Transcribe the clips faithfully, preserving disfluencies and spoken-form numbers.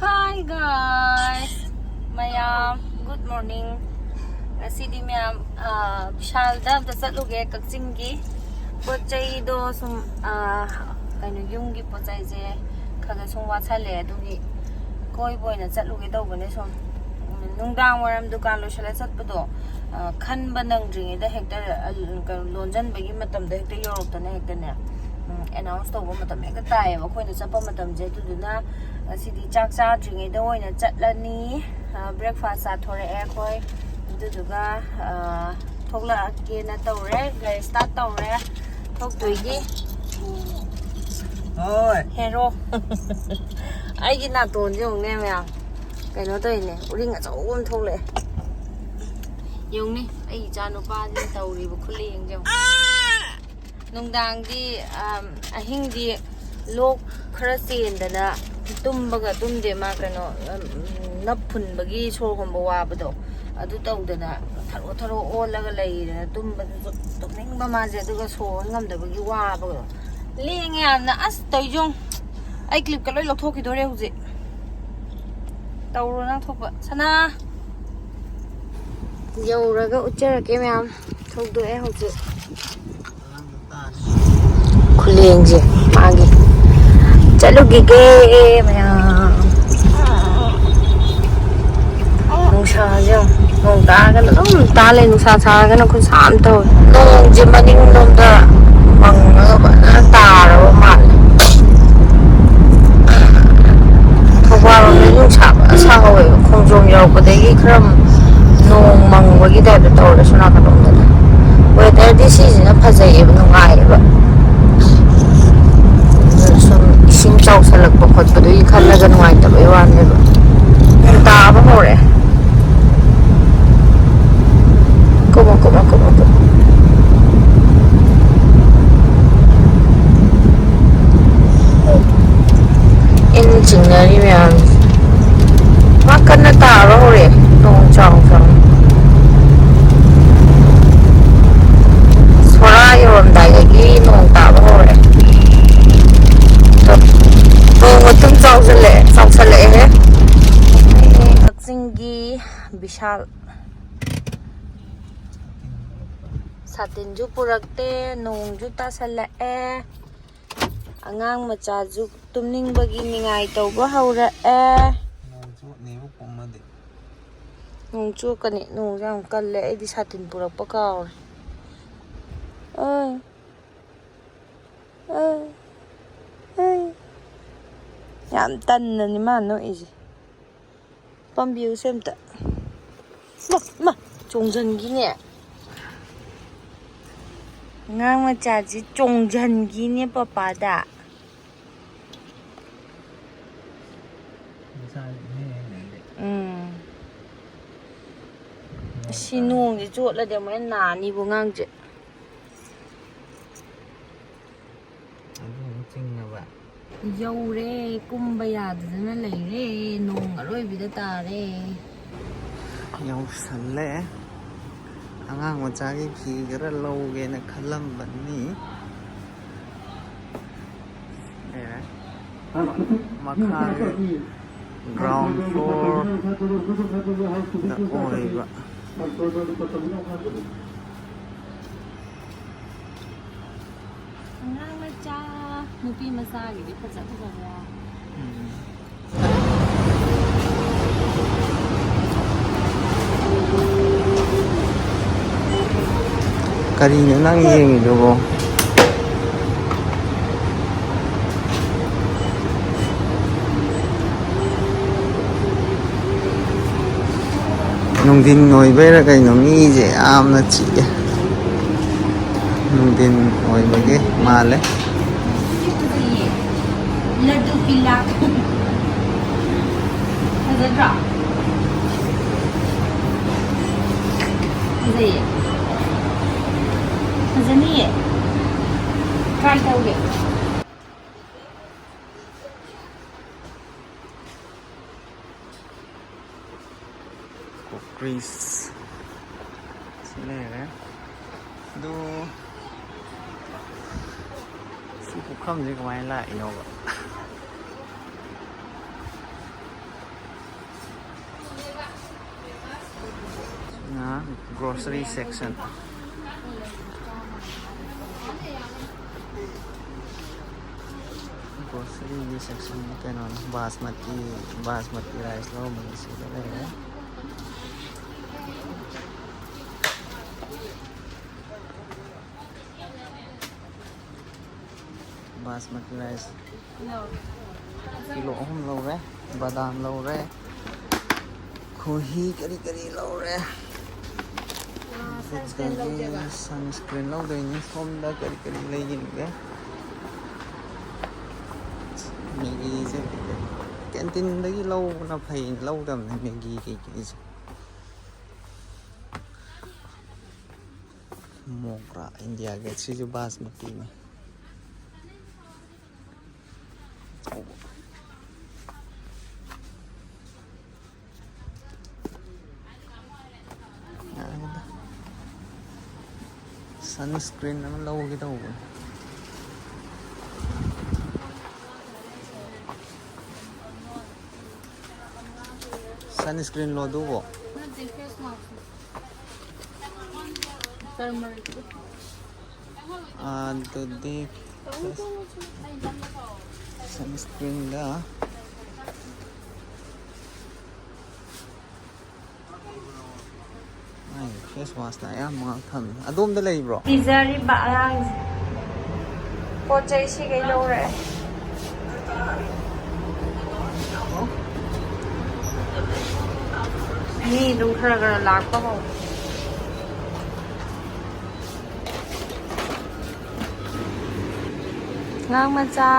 Hi guys, ꯃꯌꯥꯝ, good morning. ꯉꯁꯤꯗꯤ ꯃꯌꯥꯝ, ꯑꯥ, ꯕꯤꯁꯥꯜꯗ ꯑꯝꯇ ꯆꯠꯂꯨꯒꯦ, ꯀꯛꯆꯤꯡꯒꯤ ꯄꯣꯠ ꯆꯩꯗꯣ ꯁꯨꯝ, ꯑꯥ, ꯀꯩꯅꯣ, ꯌꯨꯝꯒꯤ ꯄꯣꯠ ꯆꯩꯁꯦ ꯈꯔ ꯈꯔ ꯁꯨꯝ ꯋꯥꯠꯁꯜꯂꯦ, ꯑꯗꯨꯒꯤ ꯀꯣꯏꯕ ꯑꯣꯏꯅ ꯆꯠꯂꯨꯒꯦ ꯇꯧꯕꯅꯦ꯫ ꯁꯨꯝ, ꯎꯝ, ꯅꯨꯡꯗꯥꯡ ꯋꯥꯏꯔꯝ ꯗꯨꯀꯥꯟ ꯂꯣꯏꯁꯜꯂ ꯆꯠꯄꯗꯣ, ꯑꯥ, ꯈꯟꯕ ꯅꯪꯗ꯭ꯔꯤꯉꯩꯗ ꯍꯦꯛꯇ, ꯑ, ꯀꯩꯅꯣ, ꯂꯣꯟꯖꯟꯕꯒꯤ ꯃꯇꯝꯗ ꯍꯦꯛꯇ ꯌꯧꯔꯛꯇꯅ ꯍꯦꯛꯇꯅꯦ, ꯎꯝ, announce ꯇꯧꯕ ꯃꯇꯝ ꯍꯦꯛꯇ ꯇꯥꯏꯌꯦꯕ ꯑꯩꯈꯣꯏꯅ ꯆꯠꯄ ꯃꯇꯝꯁꯦ꯫ ꯑꯗꯨꯗꯨꯅ ꯉꯁꯤꯗꯤ ꯆꯥꯛ ꯆꯥꯗ꯭ꯔꯤꯉꯩꯗ ꯑꯣꯏꯅ ꯆꯠꯂꯅꯤ꯫ ꯑ, breakfast ꯆꯥꯊꯣꯔꯛꯑꯦ ꯑꯩꯈꯣꯏ꯫ ꯑꯗꯨꯗꯨꯒ, ꯑ, ꯊꯣꯛꯂꯛꯑꯒꯦꯅ ꯇꯧꯔꯦ, ꯒꯥꯔꯤ start ꯇꯧꯔꯦ꯫ ꯊꯣꯛꯇꯣꯏꯒꯤ ꯍꯣꯏ꯫ Hero꯫ ꯑꯩꯒꯤ ꯅꯥꯇꯣꯟꯁꯦ ꯌꯦꯡꯉꯨꯅꯦ ꯃꯌꯥꯝ, ꯀꯩꯅꯣ ꯇꯧꯔꯤꯅꯦ, ꯎꯔꯤꯡ ꯑꯆꯧꯕ ꯑꯃ ꯊꯣꯛꯂꯛꯑꯦ꯫ ꯌꯦꯡꯉꯨꯅꯦ, ꯑꯩ ꯏꯆꯥ ꯅꯨꯄꯥꯁꯤꯅ ꯇꯧꯔꯤꯕ ꯈꯨꯂꯦꯡꯁꯦ ꯌꯦꯡꯉꯨ꯫ ꯅꯨꯡꯗꯥꯡꯗꯤ, ꯑꯝ, ꯑꯍꯤꯡꯗꯤ ꯂꯣꯛ ꯈꯔ ꯆꯦꯟꯗꯅ ꯇꯨꯝꯕꯒ ꯇꯨꯝꯗꯦ꯫ ꯃꯥ ꯀꯩꯅꯣ, ꯑꯝ, ꯅꯞ ꯐꯨꯟꯕꯒꯤ ꯁꯣꯔ ꯍꯣꯟꯕ ꯋꯥꯕꯗꯣ, ꯑꯗꯨ ꯇꯧꯗꯅ ꯊꯔꯣ ꯊꯔꯣ ꯑꯣꯜꯂꯒ ꯂꯩꯗꯅ ꯇꯨꯝꯕꯗꯨꯁꯨ ꯇꯨꯝꯅꯤꯡꯕ, ꯃꯥꯁꯦ ꯑꯗꯨꯒ ꯁꯣꯔ ꯍꯣꯟ ꯉꯝꯗꯕꯒꯤ ꯋꯥꯕꯗꯣ꯫ ꯂꯦꯡꯉꯦ ꯌꯥꯝꯅ꯫ ꯑꯁ, ꯇꯧꯏꯖꯣꯡ꯫ ꯑꯩ clipꯀ ꯂꯣꯏ ꯂꯧꯊꯣꯛꯈꯤꯗꯣꯔꯦ ꯍꯧꯖꯤꯛ꯫ ꯇꯧꯔꯣ ꯅꯪ ꯊꯣꯛꯄ꯫ ꯁꯅꯥ꯫ ꯌꯧꯔꯒ ꯎꯠꯆꯔꯛꯀꯦ ꯃꯌꯥꯝ꯫ ꯊꯧꯗꯣꯛꯑꯦ ꯍꯧꯖꯤꯛ꯫ ꯈꯨꯂꯦꯡꯁꯦ ꯃꯥꯒꯤ꯫ ꯆꯠꯂꯨꯈꯤꯒꯦ ꯃꯌꯥꯝ꯫ ꯅꯨꯡꯁꯥꯁꯦ ꯌꯦꯡꯉꯨ꯫ ꯅꯣꯡ ꯇꯥꯔꯒꯅ ꯑꯗꯨꯝ ꯇꯥ ꯂꯩ, ꯅꯨꯡꯁꯥ ꯁꯥꯔꯒꯅ ꯈꯨꯠꯁꯥ ꯑꯃ ꯇꯧꯋꯦ꯫ ꯅꯣꯡꯁꯦ ꯃꯅꯤꯡꯂꯣꯝꯗ ꯃꯪꯉꯒ ꯐꯖꯅ ꯇꯥꯔꯕ ꯃꯥꯜꯂꯦ꯫ ꯊꯧꯕꯥꯜ ꯂꯣꯝꯗ ꯅꯨꯡꯁꯥ ꯐꯖꯅ ꯁꯥꯍꯧꯋꯦꯕ꯫ ꯈꯣꯡꯖꯣꯝ ꯌꯧꯔꯛꯄꯗꯒꯤ ꯈꯔ ꯅꯣꯡ ꯃꯪꯕꯒꯤ typeꯇ ꯇꯧꯔꯦ ꯁꯣꯝ ꯅꯥꯀꯟ ꯂꯣꯝꯗꯗꯤ꯫ Weatherꯗꯤ ꯁꯤꯁꯤꯅ ꯐꯖꯩꯌꯦꯕ, ꯅꯨꯡꯉꯥꯏꯌꯦꯕ꯫ ꯑꯗꯨ ꯁꯨꯝ ꯏꯁꯤꯡ ꯆꯥꯎꯁꯜꯂꯛꯄ ꯈꯣꯠꯄꯗꯨꯒꯤ ꯈꯜꯂꯒ ꯅꯨꯡꯉꯥꯏꯇꯕꯩ ꯋꯥꯅꯦꯕ꯫ ꯅꯣꯡ ꯇꯥꯕ ꯍꯧꯔꯛꯑꯦ꯫ ꯀꯨꯝꯃꯣ, ꯀꯨꯝꯃꯣ, ꯀꯨꯝꯃꯣ, ꯀꯨꯝꯃꯣ꯫ ꯏꯟ ꯆꯤꯡꯅꯔꯤ ꯃꯌꯥꯝꯁꯦ꯫ ꯃꯥ ꯀꯟꯅ ꯇꯥꯕ ꯍꯧꯔꯛꯑꯦ꯫ ꯅꯣꯡ ꯆꯥꯎ ꯆꯥꯎ꯫ ꯁꯣꯔꯥ ꯌꯧꯔꯝꯗꯥꯏꯗꯒꯤ ꯅꯣꯡ ꯇꯥꯕ ꯍꯧꯔꯛꯑꯦ꯫ ꯅꯣꯡ ꯃꯇꯨꯝ ꯆꯥꯎꯁꯜꯂꯛꯑꯦ, ꯆꯥꯎꯁꯜꯂꯛꯑꯦꯍꯦ꯫ ꯕꯤꯁꯥꯜ꯫ ꯁꯥꯇꯤꯟꯁꯨ ꯄꯨꯔꯛꯇꯦ, ꯅꯣꯡꯁꯨ ꯇꯥꯁꯜꯂꯛꯑꯦ꯫ ꯑꯉꯥꯡ ꯃꯆꯥꯁꯨ ꯇꯨꯝꯅꯤꯡꯕꯒꯤ ꯅꯤꯡꯉꯥꯏ ꯇꯧꯕ ꯍꯧꯔꯛꯑꯦ꯫ ꯅꯣꯡ ꯆꯣꯠꯅꯦꯕ ꯄꯨꯝꯃꯗꯤ꯫ ꯅꯣꯡ ꯆꯣꯠꯀꯅꯤ, ꯅꯣꯡꯁꯦ ꯌꯥꯝ ꯀꯜꯂꯦ꯫ ꯑꯩꯗꯤ ꯁꯥꯇꯤꯟ ꯄꯨꯔꯛꯄ ꯀꯥꯎꯔꯦ꯫ ꯑꯣꯏ꯫ ꯑꯣꯏ꯫ ꯑꯣꯏ꯫ ꯌꯥꯝ ꯇꯟꯅꯅꯤ ꯃꯥ ꯅꯣꯛꯏꯁꯦ꯫ ꯄꯥꯝꯕꯤꯌꯨꯁꯦ ꯑꯝꯇ꯫ ꯃꯥ, ꯃꯥ, ꯆꯣꯡꯖꯟꯈꯤꯅꯦ꯫ ꯑꯉꯥꯡ ꯃꯆꯥꯁꯤ ꯆꯣꯡꯖꯟꯈꯤꯅꯦ ꯄꯄꯥꯗ꯫ ꯎꯝ꯫ ꯁꯤ ꯅꯣꯡꯁꯦ ꯆꯣꯠꯂꯗꯤ ꯑꯃꯨꯛ ꯍꯦꯟꯅ ꯅꯥꯅꯤꯕꯨ ꯑꯉꯥꯡꯁꯦ꯫ ꯑꯗꯨ ꯑꯃꯨꯛ ꯆꯤꯡꯉꯕ? ꯌꯧꯔꯦ, ꯀꯨꯝꯕ ꯌꯥꯗꯗꯅ ꯂꯩꯔꯦ, ꯅꯣꯡ ꯑꯔꯣꯏꯕꯤꯗ ꯇꯥꯔꯦ꯫ ꯌꯧꯁꯜꯂꯦ꯫ ꯑꯉꯥꯡ ꯃꯆꯥꯒꯤ ꯐꯤ ꯈꯔ ꯂꯧꯒꯦꯅ ꯈꯜꯂꯝꯕꯅꯤ꯫ ꯂꯩꯔꯦ꯫ ꯃꯈꯥꯒꯤ ground floor ꯗ ꯑꯣꯏꯕ꯫ ꯑꯉꯥꯡ ꯃꯆꯥ, ꯅꯨꯄꯤ ꯃꯆꯥꯒꯤꯗꯤ ꯐꯖ ꯐꯖꯕ ꯌꯥꯎ꯫ ꯎꯝ꯫ ꯀꯔꯤꯅꯣ ꯅꯪ ꯌꯦꯡꯉꯤꯗꯨꯕꯣ? ꯅꯨꯡꯊꯤꯟ ꯑꯣꯏꯕꯩꯔꯥ ꯀꯩꯅꯣ, ꯃꯤꯁꯦ ꯌꯥꯝꯅ ꯆꯤꯛꯑꯦ꯫ ꯅꯨꯡꯊꯤꯟ ꯑꯣꯏꯕꯒꯤ ꯃꯥꯜꯂꯦ꯫ ꯂꯗꯨ ꯄꯤꯂꯥ꯫ ꯐꯖꯗ꯭ꯔꯣ? ꯐꯖꯩꯌꯦ꯫ ꯐꯖꯅꯤꯌꯦ꯫ Try ꯇꯧꯒꯦ꯫ Cocos ꯁꯤ ꯂꯩꯔꯦ꯫ ꯑꯗꯨ ꯁꯤ ꯄꯨꯈꯝꯁꯦ ꯀꯃꯥꯏꯅ ꯂꯥꯛꯏꯅꯣꯕ? Grocery section. Grocery section, ꯀꯩꯅꯣꯅꯤ, ꯕꯥꯁꯃꯇꯤ, ꯕꯥꯁꯃꯇꯤ ꯔꯥꯏꯁ ꯂꯧꯔꯝꯕꯅꯤ ꯁꯤꯗ ꯂꯩꯔꯦ꯫ ꯕꯥꯁꯃꯇꯤ ꯔꯥꯏꯁ ꯀꯤꯂꯣ ꯑꯍꯨꯝ ꯂꯧꯔꯦ, ꯕꯗꯥꯝ ꯂꯧꯔꯦ, ꯈꯣꯏꯍꯤ ꯀꯔꯤ ꯀꯔꯤ ꯂꯧꯔꯦ꯫ ꯑꯗꯨꯗꯒꯤ ꯁꯟꯁꯀ꯭ꯔꯤꯟ ꯂꯧꯗꯣꯏꯅꯤ꯫ ꯁꯣꯝꯗ ꯀꯔꯤ ꯀꯔꯤ ꯂꯩꯈꯤꯒꯦ? ꯃꯦꯒꯤꯁꯦ ꯀꯦꯟꯇꯤꯟꯗꯒꯤ ꯂꯧꯕꯅ ꯐꯩ, ꯂꯧꯗꯕꯅꯦ ꯃꯦꯒꯤ ꯀꯩꯀꯩꯁꯦ꯫ ꯃꯣꯒ꯭ꯔꯥ ꯏꯟꯗꯤꯌꯥ ꯒꯦꯠ, ꯁꯤꯁꯨ ꯕꯥꯁꯃꯇꯤꯅꯤ꯫ ꯁꯟꯁꯀ꯭ꯔꯤꯟ ꯑꯃ ꯂꯧꯒꯦ ꯇꯧꯕꯅꯤ꯫ ꯁꯟꯁꯀ꯭ꯔꯤꯟꯂꯣ ꯑꯗꯨꯕꯣ? ꯅꯠꯇꯦ, ꯐꯦꯁ ꯃꯥꯁꯛ꯫ ꯇꯔꯃꯔꯤꯛ꯫ ꯑꯗꯨꯗꯤ ꯁꯟꯁꯀ꯭ꯔꯤꯟꯗ ꯃꯥꯏ ꯐꯦꯁ ꯋꯥꯁꯅ ꯑꯌꯥꯝꯕ ꯉꯥꯛ ꯊꯝꯃꯤ꯫ ꯑꯗꯣꯝꯗ ꯂꯩꯕ꯭ꯔꯣ? ꯄꯤꯖꯔꯤꯕ ꯑꯉꯥꯡꯁꯦ꯫ ꯄꯣꯠ ꯆꯩ ꯁꯤꯈꯩ ꯂꯧꯔꯦ꯫ ꯃꯤ ꯑꯗꯨꯝ ꯈꯔ ꯈꯔ ꯂꯥꯛꯄ ꯍꯧꯔꯦ꯫ ꯑꯉꯥꯡ ꯃꯆꯥ꯫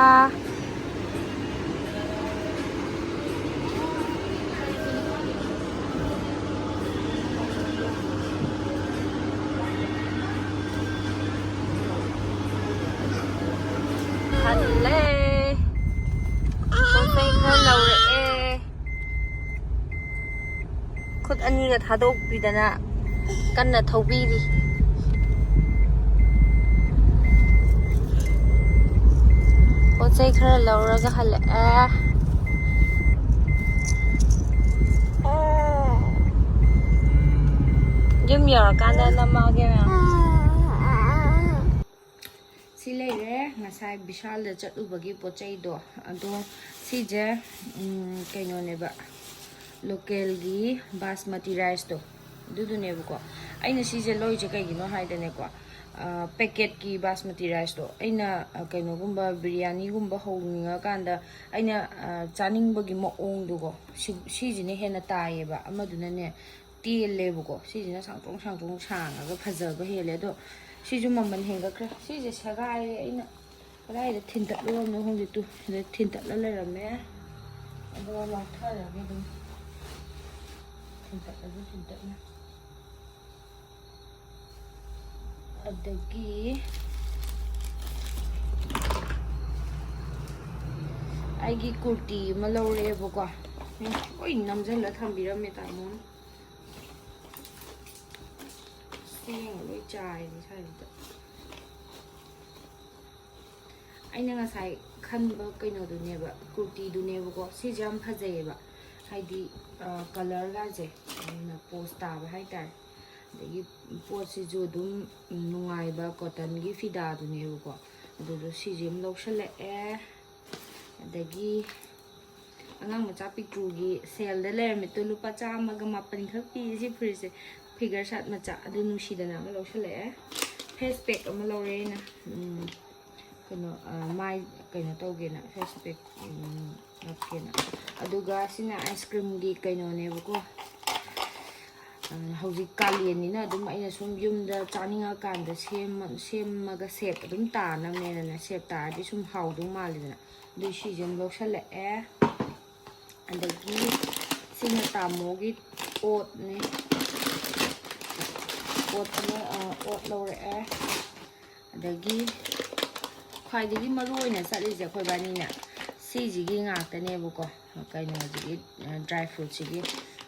ꯍꯜꯂꯦ꯫ ꯄꯣꯠ ꯆꯩ ꯈꯔ ꯂꯧꯔꯛꯑꯦ꯫ ꯈꯨꯠ ꯑꯅꯤꯒ ꯊꯥꯗꯣꯛꯄꯤꯗꯅ ꯀꯟꯅ ꯊꯧꯕꯤꯔꯤ꯫ ꯄꯣꯠ ꯆꯩ ꯈꯔ ꯂꯧꯔꯒ ꯍꯜꯂꯛꯑꯦ꯫ ꯌꯨꯝ ꯌꯧꯔꯀꯥꯟꯗ ꯅꯝꯃꯛꯑꯒꯦ ꯃꯌꯥꯝ꯫ ꯁꯤ ꯂꯩꯔꯦ ꯉꯁꯥꯏ ꯕꯤꯁꯥꯜꯗ ꯆꯠꯂꯨꯕꯒꯤ ꯄꯣꯠ ꯆꯩꯗꯣ꯫ ꯑꯗꯣ ꯁꯤꯁꯦ, ꯎꯝ, ꯀꯩꯅꯣꯅꯦꯕ, ꯂꯣꯀꯦꯜꯒꯤ ꯕꯥꯁꯃꯇꯤ ꯔꯥꯏꯁꯇꯣ ꯑꯗꯨꯗꯨꯅꯦꯕꯀꯣ꯫ ꯑꯩꯅ ꯁꯤꯁꯦ ꯂꯧꯔꯤꯁꯦ ꯀꯩꯒꯤꯅꯣ ꯍꯥꯏꯗꯅꯦꯀꯣ, ꯄꯦꯀꯦꯠꯀꯤ ꯕꯥꯁꯃꯇꯤ ꯔꯥꯏꯁꯇꯣ ꯑꯩꯅ, ꯑ, ꯀꯩꯅꯣꯒꯨꯝꯕ ꯕꯤꯔꯌꯥꯅꯤꯒꯨꯝꯕ ꯍꯧꯅꯤꯡꯉꯀꯥꯟꯗ ꯑꯩꯅ, ꯑ, ꯆꯥꯅꯤꯡꯕꯒꯤ ꯃꯑꯣꯡꯗꯨꯀꯣ, ꯁꯤ-, ꯁꯤꯁꯤꯅ ꯍꯦꯟꯅ ꯇꯥꯏꯌꯦꯕ꯫ ꯑꯃꯗꯨꯅꯅꯦ ꯇꯦꯜꯂꯦꯕꯀꯣ꯫ ꯁꯤꯁꯤꯅ ꯁꯥꯡꯇ꯭ꯔꯣꯡ ꯁꯥꯡꯇ꯭ꯔꯣꯡ ꯁꯥꯡꯉꯒ ꯐꯖꯕ ꯍꯦꯜꯂꯦ꯫ ꯑꯗꯣ ꯁꯤꯁꯨ ꯃꯃꯜ ꯍꯦꯟꯒꯠꯈ꯭ꯔꯦ꯫ ꯁꯤꯁꯦ ꯁꯦꯒꯥꯏꯔꯦ꯫ ꯑꯩꯅ ꯀꯗꯥꯏꯗ ꯊꯤꯟꯇꯠꯂꯨꯔꯕꯅꯣ ꯈꯪꯗꯦ꯫ ꯇꯨ, ꯁꯤꯗ ꯊꯤꯟꯇꯠꯂ ꯂꯩꯔꯝꯃꯦ꯫ ꯑꯗꯨꯒ ꯂꯧꯊꯔꯒꯦ ꯑꯗꯨꯝ꯫ ꯊꯤꯟꯇꯠꯂꯁꯨ ꯊꯤꯟꯇꯠꯅ꯫ ꯑꯗꯒꯤ ꯑꯩꯒꯤ ꯀꯨꯔꯇꯤ ꯑꯃ ꯂꯧꯔꯛꯑꯦꯕꯀꯣ꯫ ꯎꯝ, ꯂꯣꯏ ꯅꯝꯁꯤꯜꯂ ꯊꯝꯕꯤꯔꯝꯃꯦ ꯇꯥꯃꯣꯅ꯫ ꯆꯦꯡ ꯂꯣꯏ ꯆꯥꯏꯔꯦ ꯁ꯭ꯋꯥꯏꯁꯤꯗ꯫ ꯑꯩꯅ ꯉꯁꯥꯏ ꯈꯟꯕ ꯀꯩꯅꯣꯗꯨꯅꯦꯕ, ꯀꯨꯔꯇꯤꯗꯨꯅꯦꯕꯀꯣ꯫ ꯁꯤꯁꯦ ꯌꯥꯝ ꯐꯖꯩꯌꯦꯕ, ꯍꯥꯏꯗꯤ, ꯑ, ꯀꯂꯔꯒꯁꯦ ꯌꯥꯝꯅ ꯄꯣꯁ ꯇꯥꯕ ꯍꯥꯏꯇꯥꯔꯦ꯫ ꯑꯗꯒꯤ ꯄꯣꯠꯁꯤꯁꯨ ꯑꯗꯨꯝ ꯅꯨꯡꯉꯥꯏꯕ ꯀꯣꯇꯟꯒꯤ ꯐꯤꯗꯥꯗꯨꯅꯦꯕꯀꯣ꯫ ꯑꯗꯨꯗꯣ ꯁꯤꯁꯦ ꯑꯃ ꯂꯧꯁꯜꯂꯛꯑꯦ꯫ ꯑꯗꯒꯤ ꯑꯉꯥꯡ ꯃꯆꯥ ꯄꯤꯛꯇ꯭ꯔꯨꯒꯤ ꯁꯦꯜꯗ ꯂꯩꯔꯝꯃꯤꯗꯣ ꯂꯨꯄꯥ ꯆꯥꯝꯃꯒ ꯃꯥꯄꯟ ꯈꯛ ꯄꯤ꯫ ꯁꯤ ꯐꯨꯔꯤꯠꯁꯦ ꯐꯤꯒꯔ ꯁꯥꯔꯠ ꯃꯆꯥ, ꯑꯗꯨ ꯅꯨꯡꯁꯤꯗꯅ ꯑꯃ ꯂꯧꯁꯜꯂꯛꯑꯦ꯫ ꯐꯦꯁ ꯄꯦꯛ ꯑꯃ ꯂꯧꯔꯦ ꯑꯩꯅ꯫ ꯎꯝ, ꯀꯩꯅꯣ, ꯑ, ꯃꯥꯏ ꯀꯩꯅꯣ ꯇꯧꯒꯦꯅ, ꯐꯦꯁ ꯄꯦꯛ, ꯎꯝ, ꯅꯞꯀꯦꯅ꯫ ꯑꯗꯨꯒ ꯁꯤꯅ ꯑꯥꯏꯁ ꯀ꯭ꯔꯤꯝꯒꯤ ꯀꯩꯅꯣꯅꯦꯕꯀꯣ꯫ ꯑ, ꯍꯧꯖꯤꯛ ꯀꯥꯂꯦꯟꯅꯤꯅ ꯑꯗꯨꯝ ꯑꯩꯅ ꯁꯨꯝ ꯌꯨꯝꯗ ꯆꯥꯅꯤꯡꯉꯀꯥꯟꯗ ꯁꯦꯝꯃ-, ꯁꯦꯝꯃꯒ ꯁꯦꯞ ꯑꯗꯨꯝ ꯇꯥꯅꯕꯅꯦꯅꯅꯦ, ꯁꯦꯞ ꯇꯥꯔꯗꯤ ꯁꯨꯝ ꯍꯥꯎꯗꯧ ꯃꯥꯜꯂꯤꯗꯅ꯫ ꯑꯗꯨꯏ ꯁꯤꯁꯦ ꯑꯃ ꯂꯧꯁꯜꯂꯛꯑꯦ꯫ ꯑꯗꯒꯤ ꯁꯤꯅ ꯇꯥꯃꯣꯒꯤ ꯑꯣꯠꯅꯦ꯫ ꯑꯣꯠ ꯑꯃ, ꯑ, ꯑꯣꯠ ꯂꯧꯔꯛꯑꯦ꯫ ꯑꯗꯒꯤ ꯈ꯭ꯋꯥꯏꯗꯒꯤ ꯃꯔꯨ ꯑꯣꯏꯅ ꯆꯠꯂꯤꯁꯦ ꯑꯩꯈꯣꯏ ꯏꯕꯥꯅꯤꯅ ꯁꯤꯁꯤꯒꯤ ꯉꯥꯛꯇꯅꯦꯕꯀꯣ꯫ ꯀꯩꯅꯣꯁꯤꯒꯤ, ꯑ, ꯗ꯭ꯔꯥꯏ ꯐ꯭ꯔꯨꯠꯁꯤꯒꯤ,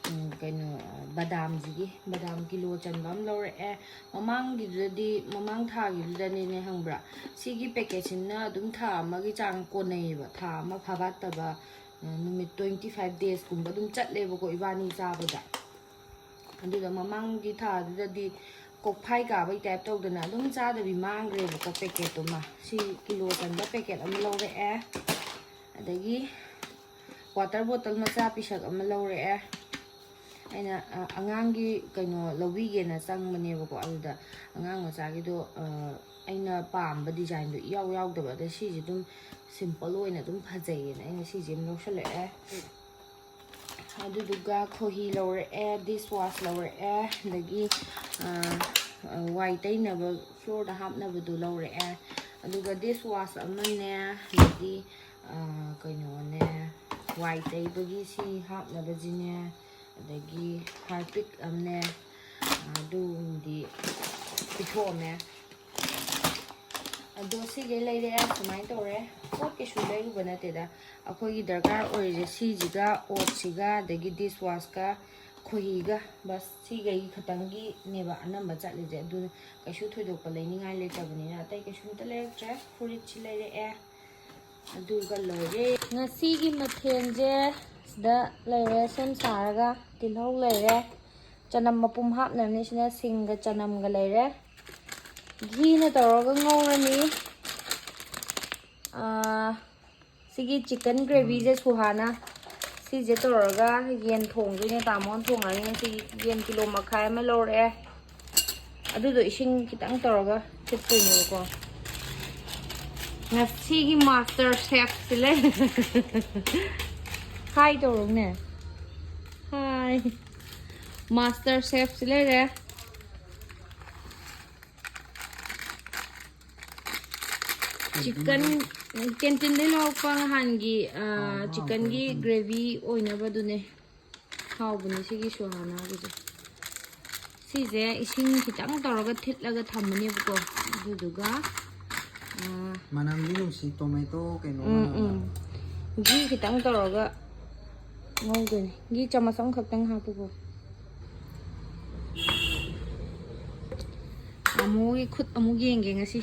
ꯎꯝ, ꯀꯩꯅꯣ, ꯑ, ꯕꯗꯥꯝꯁꯤꯒꯤ, ꯕꯗꯥꯝ ꯀꯤꯂꯣ ꯆꯟꯕ ꯑꯃ ꯂꯧꯔꯛꯑꯦ꯫ ꯃꯃꯥꯡꯒꯤꯗꯨꯗꯗꯤ, ꯃꯃꯥꯡ ꯊꯥꯒꯤꯗꯨꯗꯅꯤꯅꯦ, ꯈꯪꯕ꯭ꯔꯥ? ꯁꯤꯒꯤ ꯄꯦꯀꯦꯠꯁꯤꯅ ꯑꯗꯨꯝ ꯊꯥ ꯑꯃꯒꯤ ꯆꯥꯡ ꯀꯣꯟꯅꯩꯌꯦꯕ꯫ ꯊꯥ ꯑꯃ ꯐꯥꯕꯥꯠꯇꯕ, ꯑ, ꯅꯨꯃꯤꯠ twenty five days ꯀꯨꯝꯕ ꯑꯗꯨꯝ ꯆꯠꯂꯦꯕꯀꯣ ꯏꯕꯥꯅꯤ ꯆꯥꯕꯗ꯫ ꯑꯗꯨꯗ ꯃꯃꯥꯡꯒꯤ ꯊꯥꯗꯨꯗꯗꯤ ꯀꯣꯛꯐꯥꯏ ꯀꯥꯕꯩ ꯇꯥꯏꯞ ꯇꯧꯗꯅ ꯑꯗꯨꯝ ꯆꯥꯗꯕꯤ ꯃꯥꯡꯈ꯭ꯔꯦꯕꯀꯣ꯫ ꯄꯦꯀꯦꯠꯇꯨꯃ ꯁꯤ ꯀꯤꯂꯣ ꯆꯟꯕ ꯄꯦꯀꯦꯠ ꯑꯃ ꯂꯧꯔꯛꯑꯦ꯫ ꯑꯗꯒꯤ ꯋꯥꯇꯔ ꯕꯣꯇꯜ ꯃꯆꯥ ꯄꯤꯁꯛ ꯑꯃ ꯂꯧꯔꯛꯑꯦ꯫ ꯑꯩꯅ ꯑꯉꯥꯡꯒꯤ ꯀꯩꯅꯣ ꯂꯧꯕꯤꯒꯦꯅ ꯆꯪꯕꯅꯦꯕꯀꯣ꯫ ꯑꯗꯨꯗ ꯑꯉꯥꯡ ꯃꯆꯥꯒꯤꯗꯣ ꯑꯩꯅ ꯄꯥꯝꯕ ꯗꯤꯖꯥꯏꯟꯗꯣ ꯏꯌꯥꯎ ꯌꯥꯎꯗꯕ꯫ ꯑꯗ ꯁꯤꯁꯦ ꯑꯗꯨꯝ ꯁꯤꯝꯄꯜ ꯑꯣꯏꯅ ꯑꯗꯨꯝ ꯐꯖꯩꯌꯦꯅ ꯑꯩꯅ ꯁꯤꯁꯦ ꯑꯃ ꯂꯧꯁꯜꯂꯛꯑꯦ꯫ ꯑꯗꯨꯗꯨꯒ ꯈꯣꯍꯤ ꯂꯧꯔꯛꯑꯦ, ꯗꯤꯁ ꯋꯥꯁ ꯂꯧꯔꯛꯑꯦ, ꯑꯗꯒꯤ ꯋꯥꯏ ꯇꯩꯅꯕ ꯐ꯭ꯂꯣꯔꯗ ꯍꯥꯞꯅꯕꯗꯨ ꯂꯧꯔꯛꯑꯦ꯫ ꯑꯗꯨꯒ ꯗꯤꯁ ꯋꯥꯁ ꯑꯃꯅꯦ, ꯑꯗꯒꯤ ꯀꯩꯅꯣꯅꯦ, ꯋꯥꯏ ꯇꯩꯕꯒꯤ ꯁꯤ ꯍꯥꯞꯅꯕꯁꯤꯅꯦ, ꯑꯗꯒꯤ ꯍꯥꯔꯄꯤꯛ ꯑꯃꯅꯦ, ꯑꯗꯨꯝꯗꯤ ꯄꯤꯊꯣꯛꯑꯝꯃꯦ꯫ ꯑꯗꯣ ꯁꯤꯈꯩ ꯂꯩꯔꯦ꯫ ꯁꯨꯃꯥꯏꯅ ꯇꯧꯔꯦ꯫ ꯄꯣꯠ ꯀꯩꯁꯨ ꯂꯩꯔꯨꯕ ꯅꯠꯇꯦꯗ꯫ ꯑꯩꯈꯣꯏꯒꯤ ꯗꯔꯀꯥꯔ ꯑꯣꯏꯔꯤꯁꯦ ꯁꯤꯁꯤꯒ, ꯑꯣꯠꯁꯤꯒ, ꯑꯗꯒꯤ ꯗꯤꯁ ꯋꯥꯁꯀ, ꯈꯣꯍꯤꯒ, ꯕꯁ ꯁꯤꯈꯩ ꯈꯛꯇꯪꯒꯤꯅꯦꯕ ꯑꯅꯝꯕ ꯆꯠꯂꯤꯁꯦ꯫ ꯑꯗꯨꯅ ꯀꯩꯁꯨ ꯊꯣꯏꯗꯣꯛꯄ ꯂꯩꯅꯤꯡꯉꯥꯏ ꯂꯩꯇꯕꯅꯤꯅ ꯑꯇꯩ ꯀꯩꯁꯨꯝꯇ ꯂꯩꯔꯛꯇ꯭ꯔꯦ꯫ ꯐꯨꯔꯤꯠꯁꯤ ꯂꯩꯔꯛꯑꯦ꯫ ꯑꯗꯨꯒ ꯂꯣꯏꯔꯦ꯫ ꯉꯁꯤꯒꯤ ꯃꯊꯦꯜꯁꯦ ꯁꯤꯗ ꯂꯩꯔꯦ꯫ ꯁꯦꯝ ꯁꯥꯔꯒ ꯇꯤꯜꯍꯧ ꯂꯩꯔꯦ꯫ ꯆꯅꯝ ꯃꯄꯨꯝ ꯍꯥꯞꯅꯕꯅꯤ꯫ ꯁꯤꯅ ꯁꯤꯡꯒ ꯆꯅꯝꯒ ꯂꯩꯔꯦ꯫ ꯘꯤꯅ ꯇꯧꯔꯒ ꯉꯧꯔꯅꯤ꯫ ꯑꯥ, ꯁꯤꯒꯤ ꯆꯤꯛꯀꯟ ꯒ꯭ꯔꯦꯚꯤꯁꯦ ꯁꯨꯍꯥꯅ ꯁꯤꯁꯦ ꯇꯧꯔꯒ ꯌꯦꯟ ꯊꯣꯡꯗꯣꯏꯅꯦ꯫ ꯇꯥꯃꯣꯅ ꯊꯣꯡꯉꯅꯤ ꯉꯁꯤꯒꯤ ꯌꯦꯟ ꯀꯤꯂꯣ ꯃꯈꯥꯏ ꯑꯃ ꯂꯧꯔꯛꯑꯦ꯫ ꯑꯗꯨꯗꯣ ꯏꯁꯤꯡ ꯈꯤꯇꯪ ꯇꯧꯔꯒ ꯊꯤꯠꯇꯣꯏꯅꯦꯕꯀꯣ꯫ ꯉꯁꯤꯒꯤ ꯃꯥꯁꯇꯔ ꯁꯦꯐꯁꯤ ꯂꯩ꯫ ꯍꯥꯏ ꯇꯧꯔꯨꯅꯦ꯫ ꯍꯥꯏ꯫ ꯃꯥꯁꯇꯔ ꯁꯦꯐꯁꯤ ꯂꯩꯔꯦ꯫ ꯆꯤꯛꯀꯟ ꯀꯦꯟꯇꯤꯟꯗꯩ ꯂꯧꯔꯛꯄ ꯅꯍꯥꯟꯒꯤ, ꯑ, ꯆꯤꯛꯀꯟꯒꯤ ꯒ꯭ꯔꯦꯚꯤ ꯑꯣꯏꯅꯕꯗꯨꯅꯦ꯫ ꯍꯥꯎꯕꯅꯦ ꯁꯤꯒꯤ ꯁꯨꯍꯥꯅꯥꯒꯤꯁꯦ꯫ ꯁꯤꯁꯦ ꯏꯁꯤꯡ ꯈꯤꯇꯪ ꯇꯧꯔꯒ ꯊꯤꯠꯂꯒ ꯊꯝꯃꯅꯦꯕꯀꯣ꯫ ꯑꯗꯨꯗꯨꯒ, ꯑ, ꯃꯅꯝꯗꯤ ꯅꯨꯡꯁꯤ, ꯇꯣꯃꯦꯇꯣ ꯀꯩꯅꯣ ꯎꯝ, ꯃꯅꯝ ꯎꯝ꯫ ꯅꯝꯃꯦ꯫ ꯘꯤ ꯈꯤꯇꯪ ꯇꯧꯔꯒ ꯉꯧꯗꯣꯏꯅꯦ꯫ ꯘꯤ ꯆꯥꯃꯁ ꯑꯃꯈꯛꯇꯪ ꯍꯥꯞꯄꯨꯀꯣ꯫ ꯇꯥꯃꯣꯒꯤ ꯈꯨꯠ ꯑꯃꯨꯛ ꯌꯦꯡꯒꯦ ꯉꯁꯤ꯫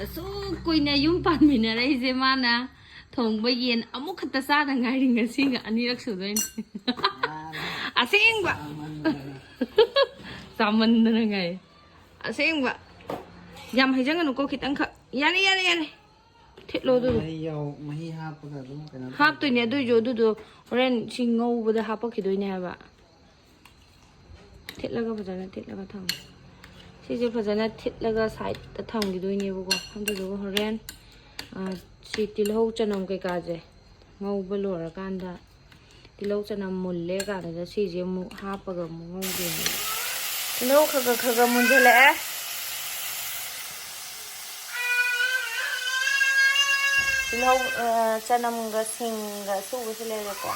ꯑꯁꯨꯛ ꯀꯨꯏꯅ ꯌꯨꯝ ꯄꯥꯟꯃꯤꯟꯅꯔꯛꯏꯁꯦ ꯃꯥꯅ ꯊꯣꯡꯕ ꯌꯦꯟ ꯑꯃꯨꯛꯈꯛꯇ ꯆꯥꯗ ꯉꯥꯏꯔꯤ, ꯉꯁꯤꯒ ꯑꯅꯤꯔꯛ ꯁꯨꯗꯣꯏꯅꯦ꯫ ꯌꯥꯔꯦ, ꯑꯁꯦꯡꯕ꯫ ꯆꯥꯃꯟꯗꯅ ꯉꯥꯏ꯫ ꯑꯁꯦꯡꯕ꯫ ꯌꯥꯝ ꯍꯩꯖꯟꯒꯅꯨꯀꯣ, ꯈꯤꯇꯪꯈꯛ꯫ ꯌꯥꯔꯦ, ꯌꯥꯔꯦ, ꯌꯥꯔꯦ꯫ ꯊꯤꯠꯂꯣ ꯑꯗꯨꯗꯣ꯫ ꯃꯍꯤ ꯌꯥꯎ-, ꯃꯍꯤ ꯍꯥꯞꯄꯒ ꯑꯗꯨꯝ ꯀꯩꯅꯣ ꯍꯥꯞꯇꯣꯏꯅꯦ ꯇꯧꯗꯣꯏꯅꯦ꯫ ꯑꯗꯨꯏꯁꯨ, ꯑꯗꯨꯗꯣ ꯍꯣꯔꯦꯟ ꯁꯤ ꯉꯧꯕꯗ ꯍꯥꯄꯛꯈꯤꯗꯣꯏꯅꯦ ꯍꯥꯏꯕ꯫ ꯊꯤꯠꯂꯒ ꯐꯖꯅ ꯊꯤꯠꯂꯒ ꯊꯝꯃꯣ꯫ ꯁꯤꯁꯦ ꯐꯖꯅ ꯊꯤꯠꯂꯒ ꯁꯥꯏꯗꯇ ꯊꯝꯈꯤꯗꯣꯏꯅꯦꯕꯀꯣ꯫ ꯑꯗꯨꯗꯨꯒ ꯍꯣꯔꯦꯟ, ꯑ, ꯁꯤ ꯇꯤꯜꯍꯧ ꯆꯅꯝ ꯀꯩꯀꯥꯁꯦ ꯉꯧꯕ ꯂꯣꯏꯔꯀꯥꯟꯗ, ꯇꯤꯜꯍꯧ ꯆꯅꯝ ꯃꯨꯜꯂꯦ ꯀꯥꯟꯗꯨꯗ ꯁꯤꯁꯦ ꯑꯃꯨꯛ ꯍꯥꯞꯄꯒ ꯑꯃꯨꯛ ꯉꯧꯗꯣꯏꯅꯦ꯫ ꯇꯤꯜꯍꯧ ꯈꯔ ꯈꯔ ꯈꯔ ꯈꯔ ꯃꯨꯟꯁꯤꯜꯂꯛꯑꯦ꯫ ꯇꯤꯜꯍꯧ, ꯑ, ꯆꯅꯝꯒ ꯁꯤꯡꯒ ꯑꯁꯨꯕꯁꯨ ꯂꯩꯔꯦꯀꯣ꯫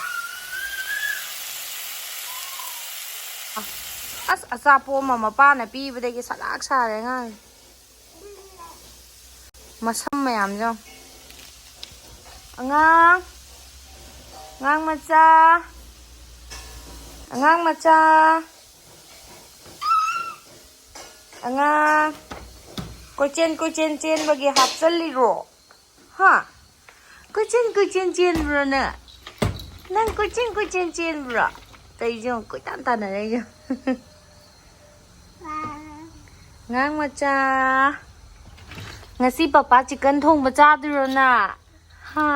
ꯑꯁ, ꯑꯆꯥꯄꯣꯠ ꯑꯃ ꯃꯄꯥꯅ ꯄꯤꯕꯗꯒꯤ ꯁꯂꯥꯛ ꯁꯥꯔꯦ ꯑꯉꯥꯡ꯫ ꯃꯁꯝ ꯃꯌꯥꯝꯁꯦ ꯌꯦꯡꯉꯣ꯫ ꯑꯉꯥꯡ, ꯑꯉꯥꯡ ꯃꯆꯥ, ꯑꯉꯥꯡ ꯃꯆꯥ, ꯑꯉꯥꯡ꯫ ꯀꯣꯏꯆꯦꯟ ꯀꯣꯏꯆꯦꯟ ꯆꯦꯟꯕꯒꯤ ꯍꯥꯞꯆꯜꯂꯤꯔꯣ? ꯍꯥ? ꯀꯣꯏꯆꯦꯟ ꯀꯣꯏꯆꯦꯟ ꯆꯦꯟꯕ꯭ꯔꯣ ꯅꯪ? ꯅꯪ ꯀꯣꯏꯆꯦꯟ ꯀꯣꯏꯆꯦꯟ ꯆꯦꯟꯕ꯭ꯔꯣ? ꯇꯧꯔꯤꯁꯦ ꯌꯦꯡꯉꯣ, ꯀꯣꯏꯇꯥꯟ ꯇꯥꯟꯅꯔꯛꯏꯁꯦ ꯌꯦꯡꯉꯣ꯫ ꯑꯉꯥꯡ ꯃꯆꯥ, ꯉꯁꯤ ꯄꯄꯥ ꯆꯤꯛꯀꯟ ꯊꯣꯡꯕ ꯆꯥꯗꯣꯏꯔꯣ ꯅꯪ? ꯍꯥ?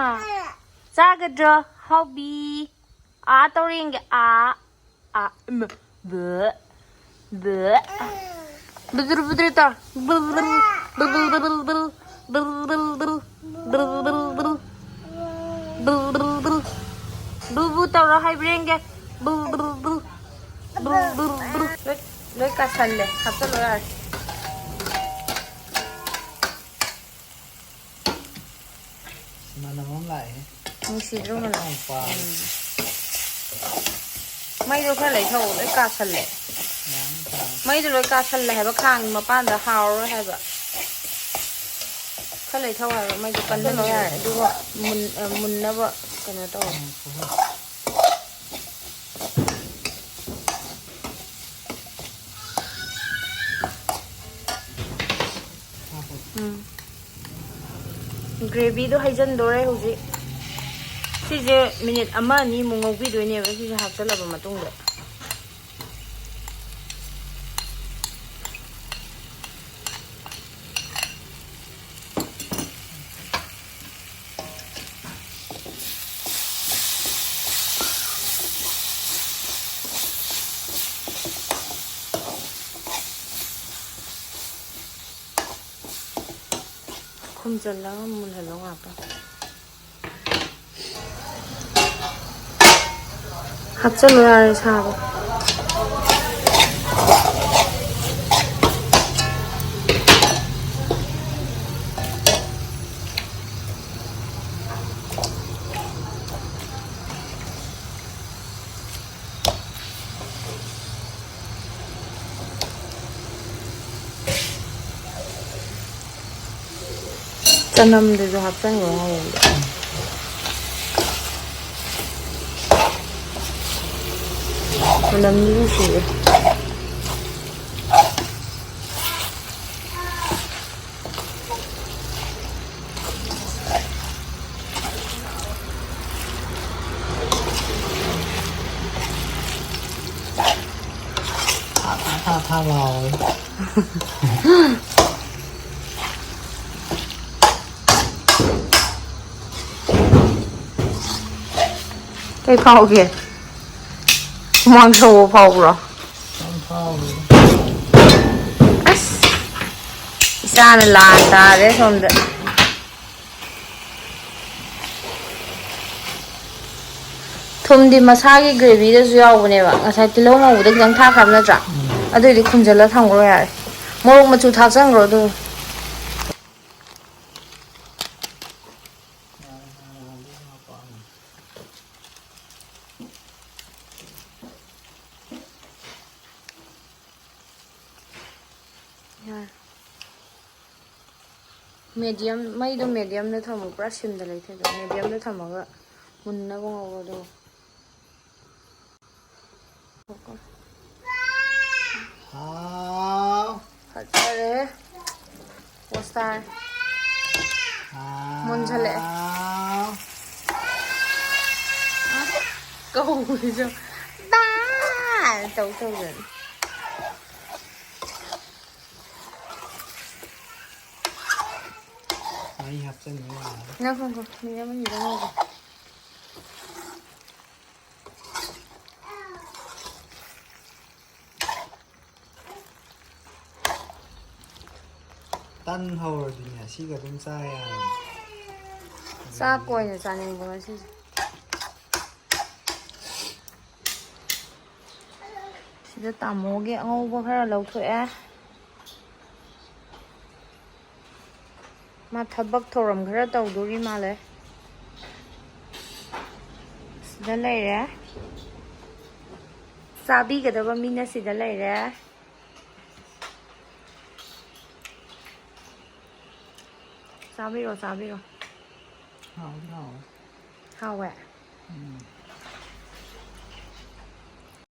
ꯆꯥꯒꯗ꯭ꯔꯣ, ꯍꯥꯎꯕꯤ? ꯑꯥ ꯇꯧꯔꯦ ꯌꯦꯡꯒꯦ, ꯑꯥ꯫ ꯑꯥ, ꯏꯃꯥ, ꯕꯦ, ꯕꯦ꯫ ꯕꯨꯗ꯭ꯔꯨ, ꯕꯨꯗ꯭ꯔꯨ ꯇꯧ꯫ Bull, bull, bull. Bull, bull, bull. ꯕꯨ, ꯕꯨ ꯇꯧꯔꯣ ꯍꯥꯏꯕ꯭ꯔꯥ ꯌꯦꯡꯒꯦ꯫ Bull, bull, bull. Bull, bull, bull. ꯂꯣꯏ, ꯂꯣꯏ ꯀꯥꯁꯜꯂꯦ꯫ ꯍꯥꯞꯆꯜꯂꯣ ꯌꯥꯔꯦ꯫ ꯃꯅꯝ ꯑꯃ ꯂꯥꯛꯑꯦ꯫ ꯅꯨꯡꯁꯤꯗ꯭ꯔꯣ ꯃꯅꯝ? ꯌꯥꯝ ꯄꯥꯝꯃꯦ꯫ ꯎꯝ꯫ ꯃꯩꯗꯣ ꯈꯔ ꯂꯩꯊꯧ, ꯂꯣꯏ ꯀꯥꯁꯜꯂꯦ꯫ ꯌꯥꯝ ꯄꯥꯝꯃꯦ꯫ ꯃꯩꯗꯣ ꯂꯣꯏ ꯀꯥꯁꯜꯂꯦ ꯍꯥꯏꯕ, ꯈꯥꯡ ꯃꯄꯥꯟꯗ ꯍꯥꯎꯔꯔꯣꯏ ꯍꯥꯏꯕ꯫ ꯈꯔ ꯂꯩꯊꯧ ꯍꯥꯏꯕ, ꯃꯩꯗꯣ ꯀꯟꯃꯟꯈ꯭ꯔꯦ꯫ ꯌꯥꯔꯦ, ꯑꯗꯨꯒ ꯃꯨꯟ-, ꯑ, ꯃꯨꯟꯅꯕ ꯀꯩꯅꯣ ꯇꯧꯔꯣ꯫ ꯎꯝ, ꯍꯣꯏ꯫ ꯎꯝ꯫ ꯒ꯭ꯔꯦꯚꯤꯗꯣ ꯍꯩꯖꯤꯟꯗꯣꯔꯦ ꯍꯧꯖꯤꯛ꯫ ꯁꯤꯁꯦ ꯃꯤꯅꯤꯠ ꯑꯃ ꯑꯅꯤꯃꯨꯛ ꯉꯧꯕꯤꯗꯣꯏꯅꯦꯕ, ꯁꯤꯁꯦ ꯍꯥꯞꯆꯜꯂꯕ ꯃꯇꯨꯡꯗ꯫ ꯈꯨꯝꯖꯤꯜꯂꯒ ꯃꯨꯜꯍꯜꯂꯣ ꯉꯥꯛꯇꯪ꯫ ꯍꯥꯞꯆꯜꯂꯣ ꯌꯥꯔꯦ ꯁꯥꯕ꯫ ꯆꯅꯝꯗꯨꯁꯨ ꯍꯥꯞꯆꯟꯈ꯭ꯔꯣ ꯉꯧꯕꯗ꯫ ꯃꯅꯝꯗꯤ ꯅꯨꯡꯁꯤꯌꯦ꯫ ꯊꯥ ꯊꯥ ꯊꯥ ꯊꯥ ꯂꯥꯎꯋꯦ꯫ ꯀꯩ ꯐꯥꯎꯒꯦ? ꯍꯨꯃꯥꯡ ꯁꯧꯕ ꯐꯥꯎꯕ꯭ꯔꯣ? ꯌꯥꯝ ꯐꯥꯎꯋꯦ꯫ ꯑꯁ, ꯏꯆꯥꯅ ꯂꯥꯟ ꯇꯥꯔꯦ ꯁꯣꯝꯗ꯫ ꯊꯨꯝꯗꯤ ꯃꯁꯥꯒꯤ ꯒ꯭ꯔꯦꯚꯤꯗꯁꯨ ꯌꯥꯎꯕꯅꯦꯕ꯫ ꯉꯁꯥꯏ ꯇꯤꯜꯍꯧ ꯉꯧꯕꯗ ꯈꯤꯇꯪ ꯊꯥꯛꯈ꯭ꯔꯕ ꯅꯠꯇ꯭ꯔꯥ? ꯎꯝ꯫ ꯑꯗꯨꯏꯗꯤ ꯈꯨꯝꯖꯤꯜꯂ ꯊꯝꯈ꯭ꯔꯣ ꯌꯥꯔꯦ꯫ ꯃꯣꯔꯣꯛ ꯃꯆꯨ ꯊꯥꯛꯆꯟꯈ꯭ꯔꯣ ꯑꯗꯨ꯫ ꯌꯥꯔꯦ꯫ ꯃꯦꯗꯤꯌꯝ, ꯃꯩꯗꯣ ꯃꯦꯗꯤꯌꯝꯗ ꯊꯝꯃꯣ, ꯄꯨꯔꯥ ꯁꯤꯝꯗ ꯂꯩꯊꯗꯣ꯫ ꯃꯦꯗꯤꯌꯝꯗ ꯊꯝꯃꯒ ꯃꯨꯟꯅꯕ ꯉꯧꯔꯣ ꯑꯗꯨꯒ꯫ ꯍꯥꯎ꯫ ꯐꯖꯔꯦ꯫ ꯄꯣꯁ ꯇꯥꯔꯦ꯫ ꯍꯥꯎ꯫ ꯃꯨꯟꯁꯜꯂꯛꯑꯦ꯫ ꯀꯧꯕꯁꯨ ꯕꯥ ꯇꯧ ꯇꯧꯗꯅ꯫ ꯃꯍꯤ ꯍꯥꯞꯆꯤꯟꯕ ꯌꯥꯔꯅꯤ꯫ ꯉꯥꯏꯈꯣ, ꯉꯥꯏꯈꯣ, ꯃꯤꯅꯤꯠ ꯑꯃꯅꯤꯗ ꯉꯧꯒꯦ꯫ ꯇꯟ ꯍꯧꯔꯗꯤꯅꯦ, ꯁꯤꯒ ꯑꯗꯨꯝ ꯆꯥ ꯌꯥꯔꯅꯤ꯫ ꯆꯥꯛꯀ ꯑꯣꯏꯅ ꯆꯥꯅꯤꯡꯕ ꯉꯁꯤꯁꯦ꯫ ꯁꯤꯗ ꯇꯥꯃꯣꯒꯤ ꯑꯉꯧꯕ ꯈꯔ ꯂꯧꯊꯣꯛꯑꯦ꯫ ꯃꯥ ꯊꯕꯛ ꯊꯧꯔꯝ ꯈꯔ ꯇꯧꯗꯣꯔꯤ ꯃꯥꯜꯂꯦ꯫ ꯁꯤꯗ ꯂꯩꯔꯦ꯫ ꯆꯥꯕꯤꯒꯗꯕ ꯃꯤꯅ ꯁꯤꯗ ꯂꯩꯔꯦ꯫ ꯆꯥꯕꯤꯔꯣ, ꯆꯥꯕꯤꯔꯣ꯫ ꯍꯥꯎꯗꯤ ꯍꯥꯎꯋꯦ꯫ ꯍꯥꯎꯋꯦ? ꯎꯝ꯫